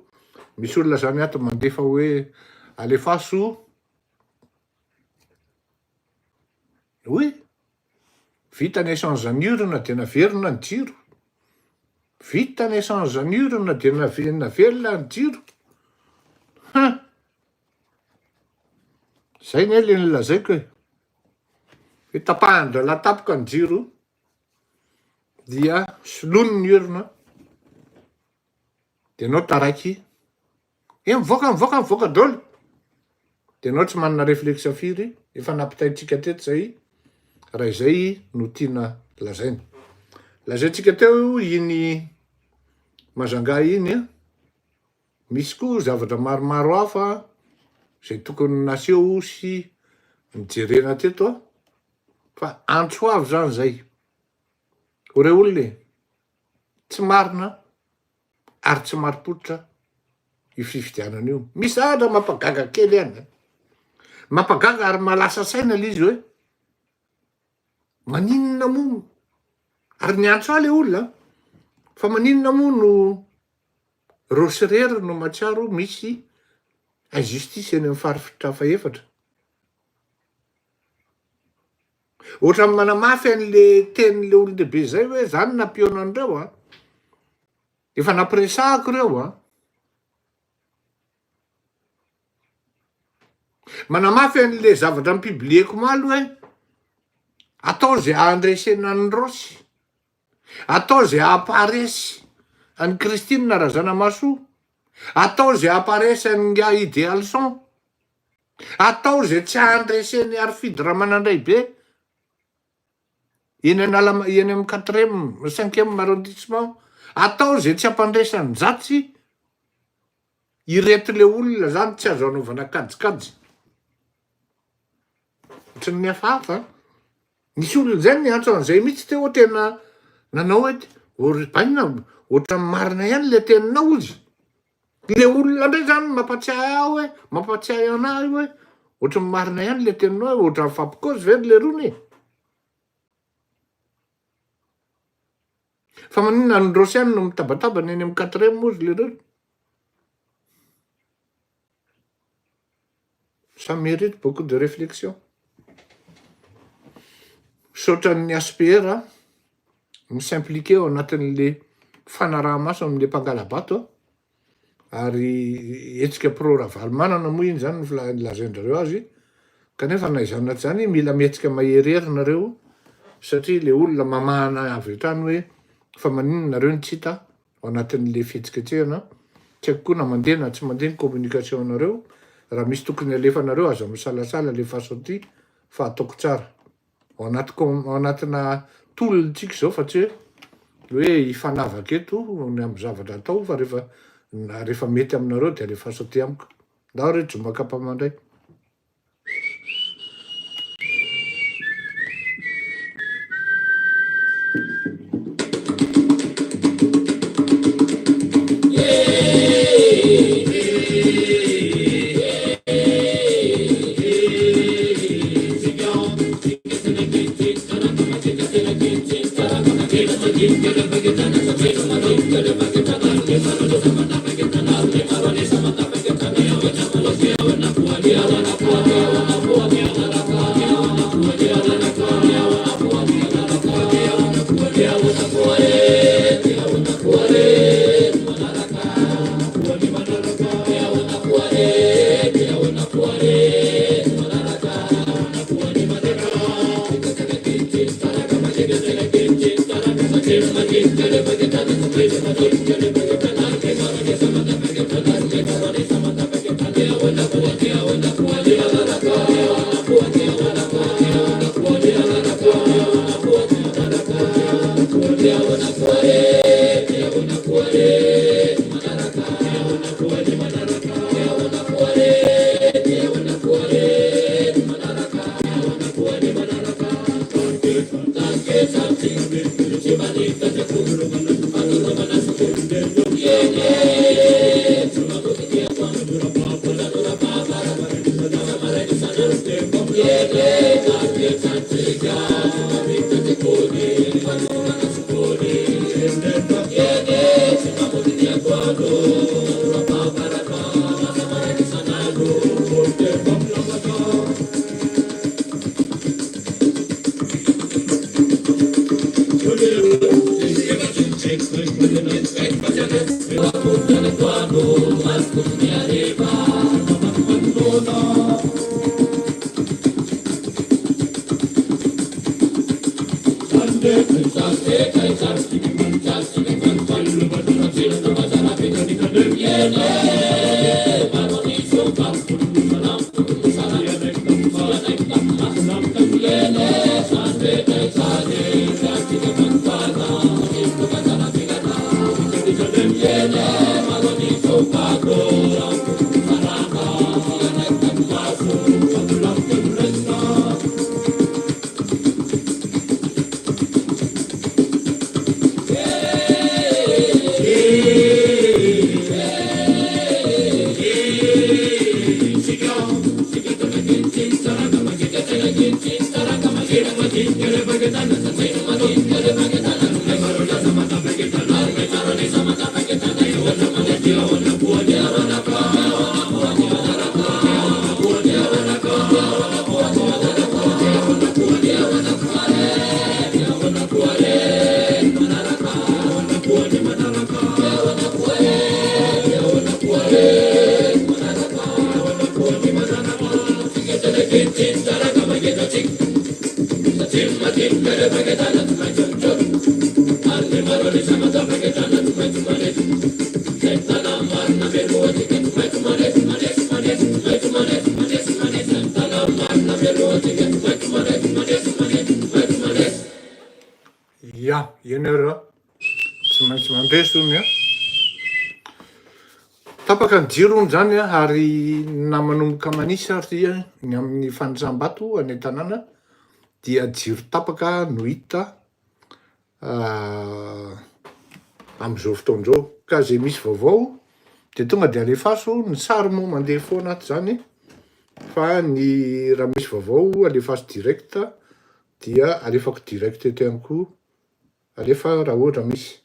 misy olona zany ato mandefa hoe alefaso oui, vita ny échange ny urne de naverina ny jiro, vita ny échange ny urne de naverina ny jiro, hein! Zay ne le nolazaiko e! Hoe tapahan-drahalahy tampoka ny jiro dia soloiny ny urne de enao taraiky e mivoaka mivoaka mivoaka daholo de enao tsy manana réflexe firy efa nampitaintsika teto zay raha izay no tiana lazaina. Lazaintsika teo iny Majunga iny an. Misy koa zavatra maromaro hafa izay tokony naseho sy nijerena teto an, fa antso avo zany zay ho reo olona e, tsy marina ary tsy marim-pototra io fifidianana io. Misy zavatra mampagaga kely ihany an, mampagaga ary mahalasa saina le izy hoe maninona moa, ary niantso ahy le olona an, fa maninona moa no Rossy irery no mahatsiaro misy injustice eny amin'ny faritra fahefatra. Ohatran'ny manamafy an'le tenin'le olon-dehibe zay hoe za no nampihaona an'ireo an! Efa nampiresahako ireo an! Manamafy an'le zavatra ni-publier-ko omaly hoe atao ze hahandresena an'i Rossy. Atao izay hahaparesy an'i Christine Razanamahasoa, atao izay hahaparesy an'ingahy Idealson, atao izay tsy hahandresen'i Harifidy Ramanandraibe eny Anala- eny amin'ny quatrième, cinquième arrondissement, atao izay tsy hampandresy an'i Ireto le olona zany tsy azo anaovana kajikajy. Ohatran'ny hafahafa an! Nisy olona zay niantso an'izay mihitsy teo aho tena nanao hoe ô ry bainina ohatran'ny marina ihany le teninao ozy. Le olona ndray zany mampatsiahy ahy hoe mampatsiahy anahy hoe ohatran'ny marina ihany le teninao hoe ohatran'ny mifampikôzy ve ry lerony e? Fa maninona ny Rossy ihany no mitabataba ny eny amin'ny quatrième ozy lerony? Ça mérite beaucoup de réflexion. Misaotra an'ny HPR mi-s'impliquer ao anatin'le fanaraha-maso amin'le mpangala-bato a, ary hetsika pro Ravalomanana moa iny zany no lazain-drareo azy, kanefa na izany na tsy izany mila mihetsika maherihery nareo satria le olona mamahana avy hatrany hoe fa maninona nareo no tsy hita ao anatin'le fihetsiketsehana, tsy haiko koa na mandeha na tsy mandeha ny communication anareo, raha misy tokony alefanareo aza misalasala alefaso aty fa ataoko tsara, ao anaty com ao anatina tolona tsika izao fa tsy hoe hoe hifanavaka eto ny amin'ny zavatra atao fa rehefa rehefa mety aminareo de alefaso aty amiko, ndao re joma kapa mandray. Ya, eny ary an. Tsy maintsy mandresy hono an. Tapaka ny jiro hono zany an, ary na manomboka manisa ary ny amin'ny fanisam-bato any an-tanàna dia jiro tapaka no hita am'izao fotoana izao. Ka zay misy vaovao de tonga de alefaso, ny sary moa mandeha foana ato zany fa ny raha misy vaovao alefaso direct dia alefako direct eto ihany koa, alefa raha ohatra misy.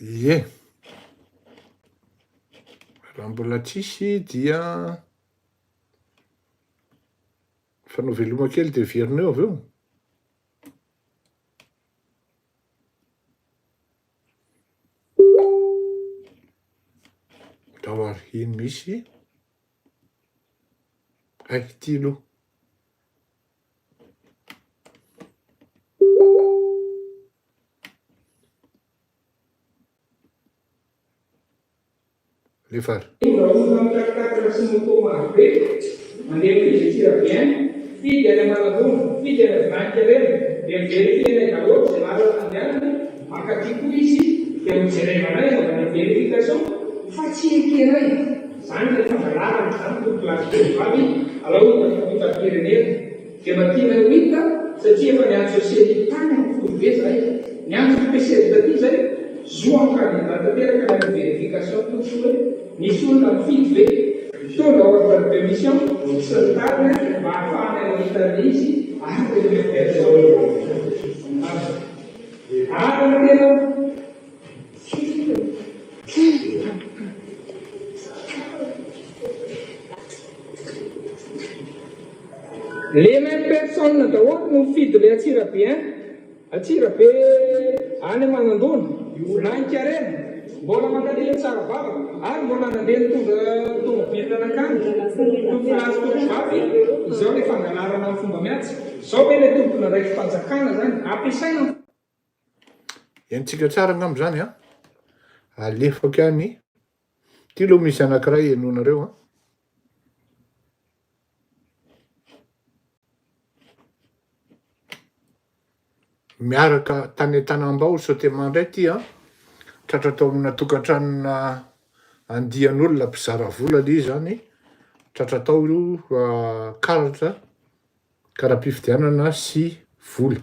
Ie. Raha mbola tsisy dia fanao veloma kely dia averina eo avy eo. Ndao ary iny misy. Hay, ity aloha. Alefa ary. Tonga olona mitakitakina sy moto maro be, mandeha mifidy Antsirabe any, mifidy any Ambalavona, mifidy any Vinaninkerena, dia mi-verifier-nay daholo izay lalana andehanany, mankaty koa izy dia hojerevanay anaovana verification fa tsy ekenay izany ilay fangalarana izany tompoko lahy sy tovovavy, alao hita-pirenena. Dia mba tianay ho hita satria efa niantso ceni tany amin'ny foibe zahay, niantso ny PCR taty zay, zo amin'ny candidat tanteraka ny hanao verification tompoko hoe nisy olona nifidy ve, mitondra ordre de mission sy ny tariny mba ahafahanay mahita an'ilay izy ary le même personne. Ary ny tena. Les mêmes personnes daholo no mifidy le Antsirabe ein! Antsirabe any Manandona, Volanikarena, mbola mankaty Tsarabava ary mbola nandeha nitondra tomobile nankany, tompolahy sy tompovavy, izao le fangalarana amin'ny fomba mihaja, izao ve le tompon'andraiki-panjakana zany ampiasaina ny. Henontsika tsara angamba izany an! Alefako ihany. Ity aloha misy anankiray henoinareo an! Miaraka tany Antanambao Sotema indray ity an! Tratra tao amina tokantranona andian'olona mpizara vola ilay izy izany, tratra tao io karatra kara-pifidianana sy vola.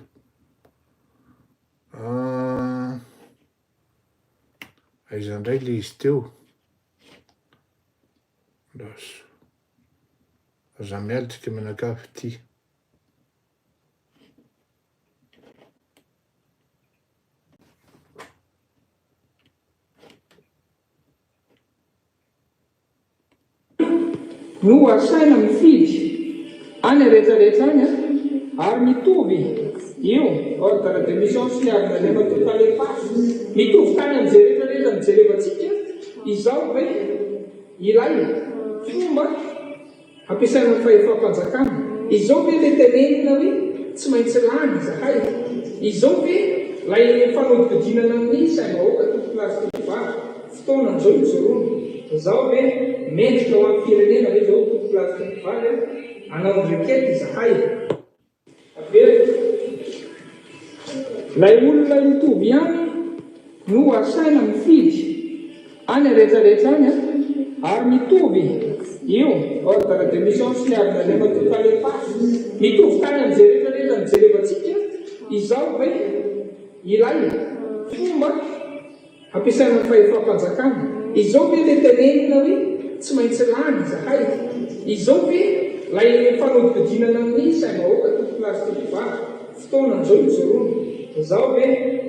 Aiza indray ilay izy teo? Andraso. Aza mialy tsika mianakavy ty. No asaina mifidy any rehetra rehetra any ary mitovy io ordre de mission sy Andriamatoa Tale Faritra mitovy tany amin'izay rehetra rehetra nijerevantsika izao ve ilay fomba Ampiasaina ny fahefam-panjakana. Izao ve ilay tenenina hoe tsy maintsy lany izahay? Izao ve ilay fanodikodinana ny saim-bahoaka tompokolahy sy tompovavy? Fotoana izao ijoroana. Izao ve mendrika ho an'ny firenena ve izao tompokolahy sy tompovavy a? Hanao ny requête izahay. Averiko. Ilay olona hitovy ihany no asaina mifidy any rehetra rehetra any ary mitovy io ordre de mission sy Andriamatoa Tale Faritra mitovy tany amin'izay rehetra rehetra nijerevantsika izao ve ilay fomba Ampiasaina ny fahefam-panjakana. Izao ve ilay tenenina hoe tsy maintsy lany izahay? Izao ve ilay fanodikodinana ny saim-bahoaka tompokolahy sy tompovavy? Fotoana izao ijoroana. Izao ve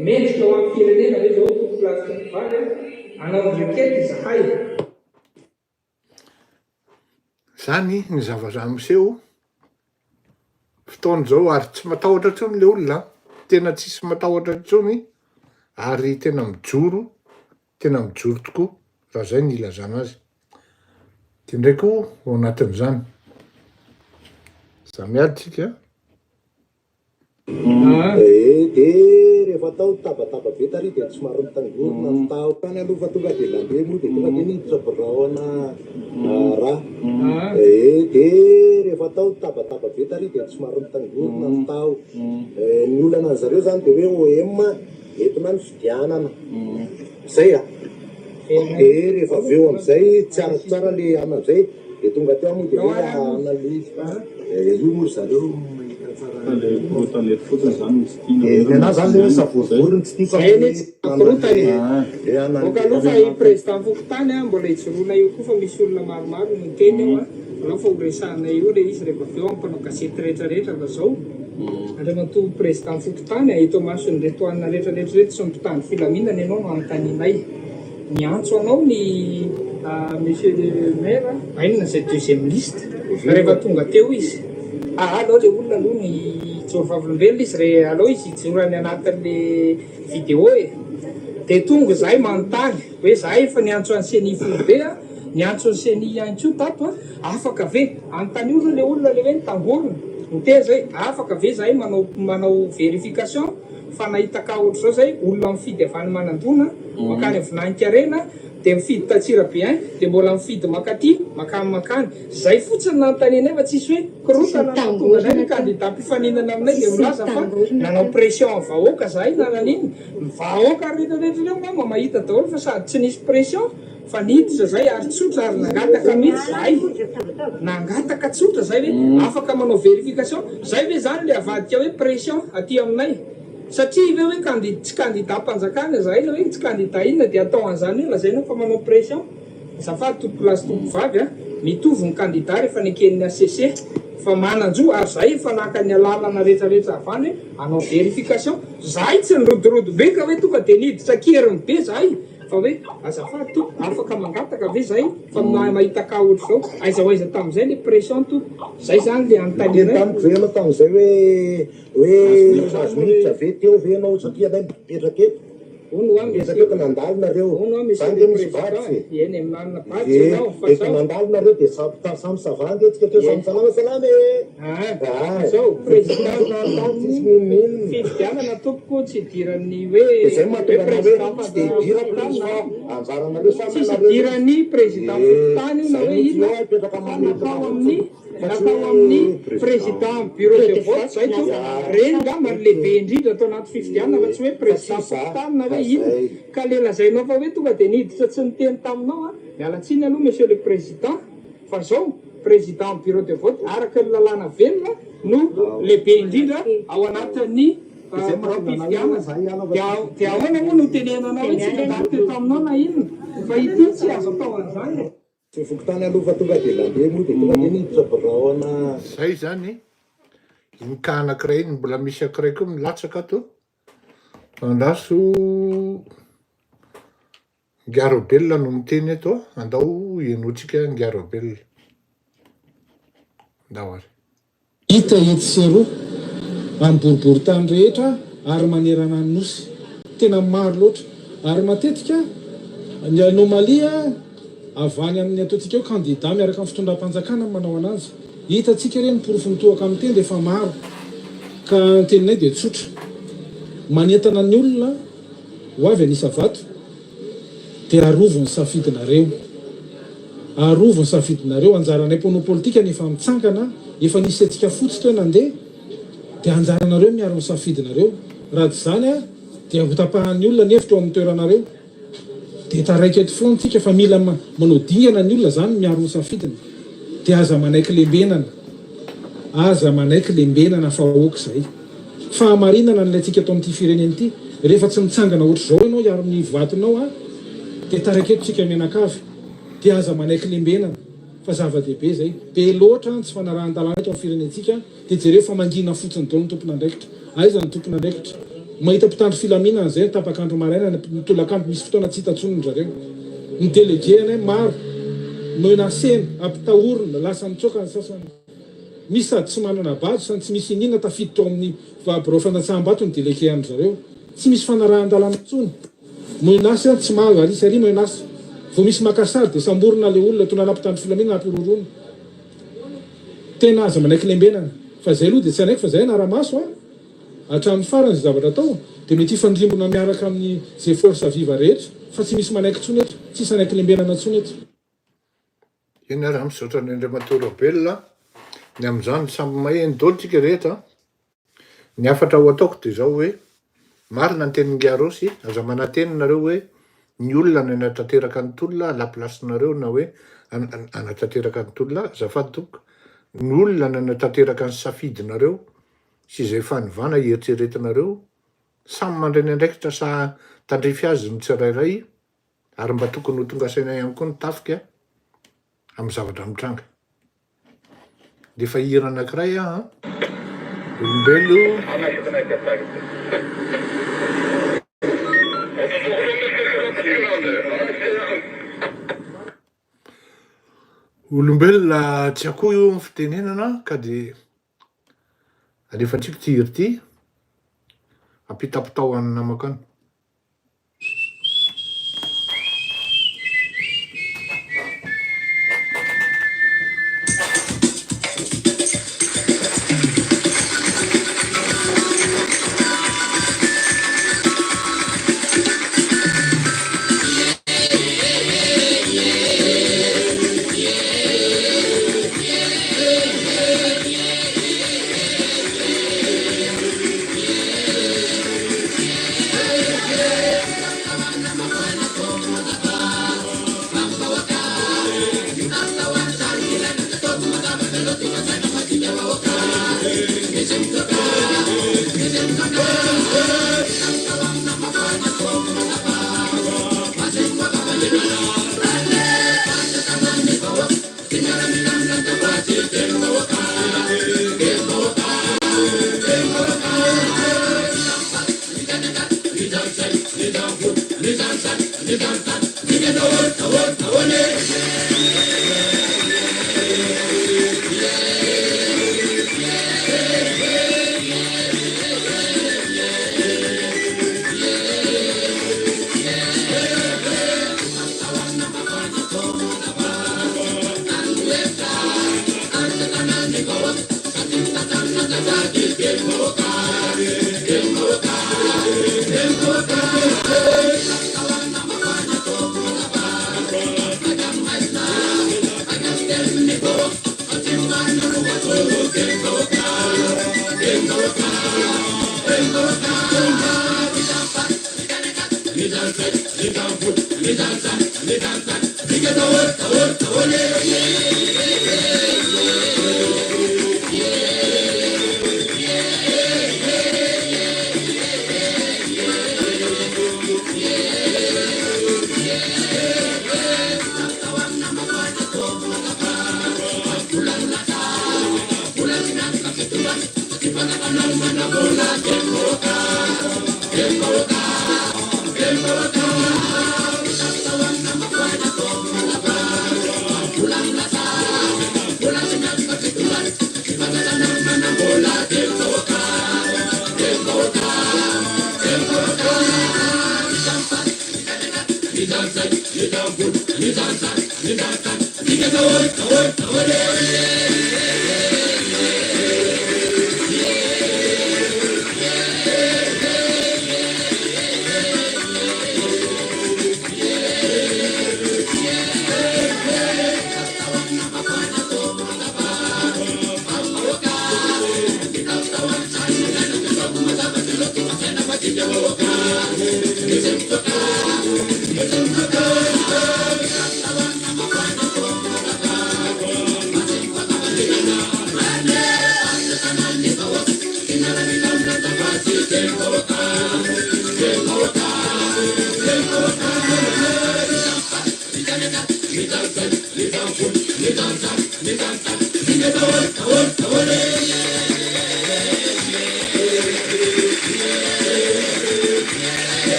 mendrika ho an'ny firenena ve izao tompokolahy sy tompovavy a? Hanao ny requête izahay. Zany ny zavatra miseho fotoana izao ary tsy matahotra intsony le olona an, tena tsisy matahotra intsony ary tena mijoro, tena mijoro tokoa raha zay ny ilazana azy. De ndray koa ao anatin'izany, za miady tsika. Ee de rehefa tao tabataba be tary de somary mitangorona ny tao tany aloha fa tonga de nandeha moa de tonga de niditra birao ana raha ee de rehefa tao tabataba be tary de somary mitangorona ny tao ny olana an'zareo zany de hoe OM entina ny fidianana zay a de rehefa avy eo amizay tsy arako tsara le ana amizay De tonga teo aho moa de hoe hanana le izy fa io moa ry zareo mahita tsara Fa le korontana eto fotsiny zany no tsy tiana De ny anahy zany le hoe savorovoro no tsy tiako Zay anie tsy korontana e. Le hanana Boka aloha fa i président fokontany a mbola hijoroana eo koa fa misy olona maromaro no niteny eo a, alao fa ho resahana eo le izy rehefa avy eo amin'ny mpanao gazety rehetra rehetra fa zao Andriamatoa président fokontany a, eto imason'ireto anona rehetra rehetra ireto sy ny mpitandro filaminana ianao no anontanianay. Niantso anao ny Monsieur le maire a, inona izay deuxième liste rehefa tonga teo izy? Aa aleo le olona aloha ny hijoro vavolombelona izy re aleo izy hijoro any anatin'le vidéo e! De tonga izahay manontany hoe zahay efa niantso an'i ceni foibe a, niantso ny ceni ihany koa tato a, afaka ve? Anontanio aloha le olona le hoe nitangorona, niteny zay, afaka ve zahay manao manao vérification? Fa nahita cas ohatr'izao zay, olona mifidy avy any Manandona mankany Vinaninkarena, dia mifidy t'Antsirabe un, dia mbola mifidy mankaty, mankany mankany. Zay fotsiny nanontanianay fa tsisy hoe korontana no nahatonga anay ny candidat mpifaninana aminay dia milaza fa nanao pression amin'ny vahoaka zahay na naninona. Ny vahoaka rehetra rehetra ireo angamba mahita daholo fa sady tsy nisy pression Fa niditra zay ary tsotra ary nangataka mihitsy zahay, nangataka tsotra zay hoe afaka manao verification, zay ve zany le avadika hoe pression aty aminay? Satria ve hoe candi tsy candidat mpanjakana zahay na hoe tsy candidat inona dia atao an'izany hoe lazaina fa manao pression? Azafady tompokolahy sy tompokovavy a, mitovy ny candidat rehefa neken'ny HCC fa manan-jo ary zahay efa naka ny alalana rehetra rehetra avy any hoe hanao verification, zahay tsy nirodorodo be ka hoe tonga dia niditra an-keriny be zahay. Fa hoe azafady tompoko afaka mangataka ve zay fa mahay mahita cas ohatr'izao, aiza ho aiza tamin'izay le pression tompoko, zay zany le Niteny anontanianay. tamiko ve ianao tamin'izay hoe hoe nahazo minitra ve teo ve ianao satria anay mipetraka eto, Hono hoa mipetraka monsieur, eto nandalo nareo, hono hoa monsieur zany le ve misy président badge e? e, eny e manana badge Ie, ianao fa efa zao. nandalo nareo dia samy samy ça va ange tsika teo Ie. samy salama salama e! Aa zao président Tsisy n'inon'inona. Fifidianana tompoko tsy idiran'ny hoe Dia zay mahatonga anah hoe président tsy dia idirako izy fa anjaranareo samy Tsisy anareo. idiran'ny président fokontany io na Zay hoe mihitsy inona hoe apetraka fa mametraka natao fotsiny amin'ny fa tsy natao hoe amin'ny président. président bureau de vote zay tompoko. Reny ngamba no lehibe indrindra ato anaty fifidianana fa tsy hoe Fa tsy président za fokontany na fa hoe inona. zay. Ka le lazainao fa hoe tonga dia niditra tsy niteny taminao a, miala tsiny aloha monsieur le président. Fa zao, président bureau de vote araka ny lalàna velona no lehibe indrindra ao anatin'ny biraom-pifidianana. Dia ahoana moa no tenenanao hoe tsy nandalo teto aminao na inona? Fa ity tsy azo atao an'izany e. Tsy ny fokontany aloha fa tonga dia nandeha moa dia tonga dia niditra birao ana. Zay zany iny cas anakiray iny, mbola misy ankiray koa milatsaka ato, andraso Ingahy Raobelina no miteny eto, andao henointsika Ingahy Raobelina. Andao ary. Hita etsy sy eroa, amin'ny boriborintany rehetra ary manerana ny Nosy. Tena maro loatra. Ary matetika ny anomalie avy any amin'ny ataontsika hoe kandida miaraka amin'ny fitondram-panjakana no manao an'azy. Hitantsika ireny porofo mitohaka amin'ny tenda efa maro. Ka ny teninay dia tsotra. Manentana ny olona ho avy hanisa vato. Dia arovy ny safidinareo. Arovy ny safidinareo. Anjaranay mpanao politika ny efa mitsangana, efa nisy hetsika fotsy teo nandeha, dia anjaranareo miaro ny safidinareo. Raha tsy izany dia ho tapahan'ny olona ny hevitra eo amin'ny toeranareo. Dia taraiky eto foana tsika fa mila manao dingana ny olona zany miaro ny safidiny. Dia aza manaiky lembenana. Aza manaiky lembenana fa ok izay. Fahamarinana no ilaintsika eto amin'ity firenena ity. Rehefa tsy mitsangana ohatr'izao ianao hiaro ny vatonao a, dia taraiky eto tsika mianakavy. Dia aza manaiky lembenana fa zava-dehibe izay. Be loatra ny tsy fanarahan-dalàna eto amin'ny firenentsika dia jereo fa mangina fotsiny daholo ny tompon'andraikitra. Aiza ny tompon'andraikitra? Mahita mpitandro filaminana izay ny tapak'andro maraina, ny tolakandro misy fotoana tsy hita intsony ry zareo. Ny délégué anay maro, menacena, ampitahorina, lasa mitsoaka ny sasany. Misy sady tsy manana badge sady tsy misy iniana tafiditra ao amin'ny birao fandatsaham-bato ny délégué an-dry zareo. Tsy misy fanarahan-dalàna intsony. Menace an, tsy mahazo ary sy ary menace. Vao misy maka sary dia samborina ilay olona, tondrana mpitandro filaminana ampihorohoroana. Tena aza manaiky lembenana. Fa izay aloha dia tsy hanaiky fa izay hanara-maso an. Hatramin'ny farany izay zavatra atao dia mety hifandrimbona miaraka amin'ny izay force vive rehetra fa tsy misy manaiky intsony eto. Tsisy hanaiky lembenana intsony eto. Eny ary an, misaotra an'i Andriamatoa Raobelina ny amin'izany, samy maheno daholo tsika rehetra an. Ny hafatra ho ataoko dia izao hoe, marina ny tenin'ingahy Raosy, aza manantena nareo hoe ny olona no hanatanteraka ny tolona à la place-nareo na hoe hanatanteraka ny tolona, azafady tompoko, ny olona no hanatanteraka ny safidinareo sy izay fanovana eritreretinareo, samy mandray ny andraikitra sa tandrify azy ny tsirairay, Ary mba tokony ho tonga saina ihany koa ny tafika amin'ny zavatra mitranga. Ndefa hira anankiray aho an. Olombelo. Olombelona tsy akoho io ny fitenenana ka dia alefantsika ity hira ity, ampitapitao an'ny namako any.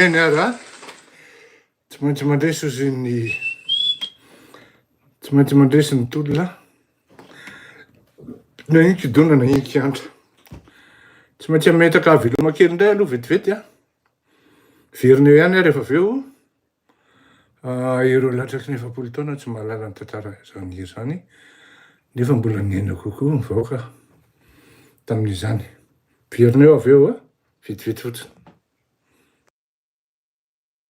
Eny ary a! Tsy maintsy mandresy ozy ny tsy maintsy mandresy ny tolona na inkidona na inkiantra. Tsy maintsy hametaka veloma kely indray aloha vetivety a. Verina eo ihany aho rehefa avy eo. Ireo latsaky ny 40 taona tsy mahalala ny tantara izany hira izany, nefa mbola niaina kokoa ny vahoaka tamin'izany. Miverina eo avy eo a, vetivety fotsiny.